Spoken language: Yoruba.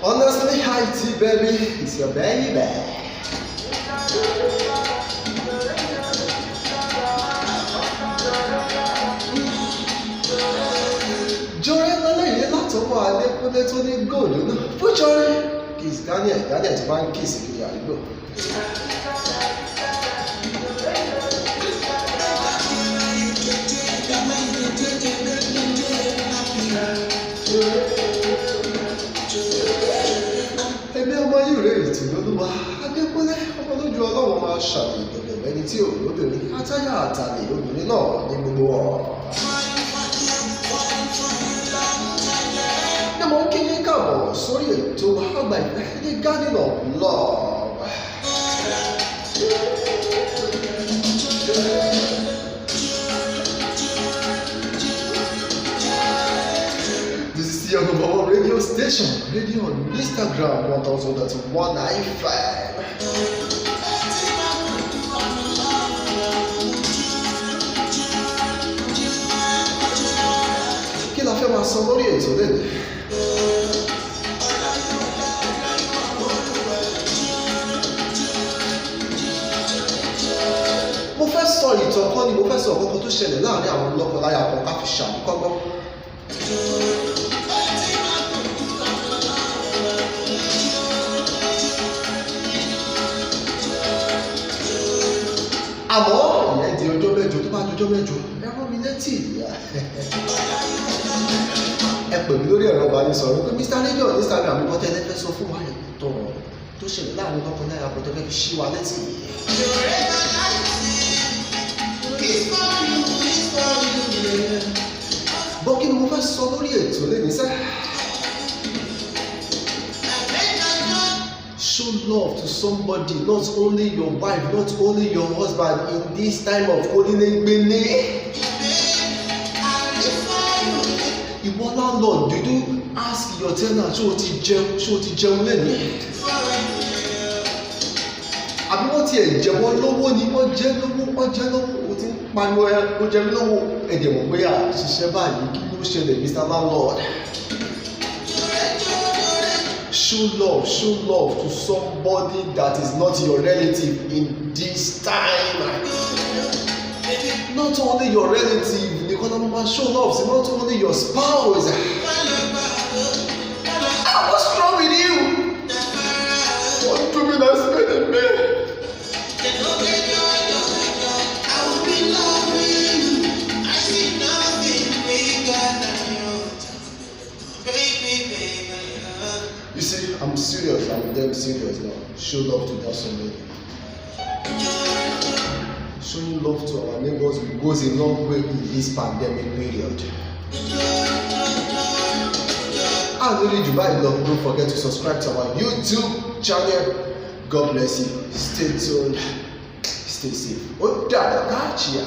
Honestly, hi T baby, it's your baby. Jọrẹ lọ́lẹ́yìn látọwọ́ Adékúnlé tó ní góòlù náà. Fújọrẹ Kiss Daniel, Daniel tó bá ń kiss kiri àdúgbò. Èmi ọmọ yìí rèé ìtùnú olúwa Adékúnlé ọmọ lójú ọlọ́wọ́ máa ṣàlè gẹ̀gẹ̀ lẹ́ni tí ò lóbìnrin àtàyà àtàlè obìnrin náà ní gbogbo ọ̀. Ní mo ń kí yín káàbọ̀ sórí ètò àgbà ìfẹ́ ní Garden of Love. This is your number one radio station, radio on Instagram 1000.195. Kí la fẹ́ máa sọ lórí ètò lẹ́nu? Mo fẹ́ sọ ìtàn kan ni mo fẹ́ sọ nǹkan tó ṣẹlẹ̀ láàrin àwọn lọ́kọláya kan ká fi ṣàríkọ́gbọ́n. Àmọ́ ìyẹn di ọjọ́ mẹ́jọ, tó bá di ọjọ́ mẹ́jọ, ẹ rán mi létí. Ẹ pè mí lórí ẹ̀rọ ìbánisọ̀rọ̀ pé Mr. Radio on Instagram mi bọ́tẹ́ ẹlẹ́fẹ́ sọ fún wa ìtàn tó ṣẹlẹ̀ láàrin lọ́kọláya kan tó fẹ́ fi ṣí wa létí. Bọ́ kí ni mo fẹ́ sọ lórí ètò lẹ́ni sẹ́? Show love to somebody, not only your wife, not only your husband in this time of kónílégbélé. Ìwọ landlord, did you ask your tenant ṣé o ti jẹun, ṣé o ti jẹun lẹ́ni? Àbí wọ́n tiẹ̀ jẹ̀wọ́ lówó ni, wọ́n jẹ́ lówó, wọ́n jẹ́ lówó, o ti ń pariwo ẹ, ó jẹ mí lówó. Ẹ dẹ̀ mọ̀ pé à ṣiṣẹ́ báyìí, kí ló ṣẹlẹ̀, Mr. Landlord? Show love to somebody that is not your relative in this time. Not only your relative nìkan náà máa show love sí, not only your spouse. Ah, what's wrong with you? What do you mean I spend a man? I will be loving you. I see nothing bigger than you. Baby, baby. You see, I'm serious. I'm damn serious now. Show love to that somebody. Showing love to our neighbors goes a long way in this pandemic period. And lórí jù báyìí lọ, don't forget to subscribe to our YouTube channel. God bless you. Stay tuned. Stay safe. Ó dàbọ̀ káàkiri.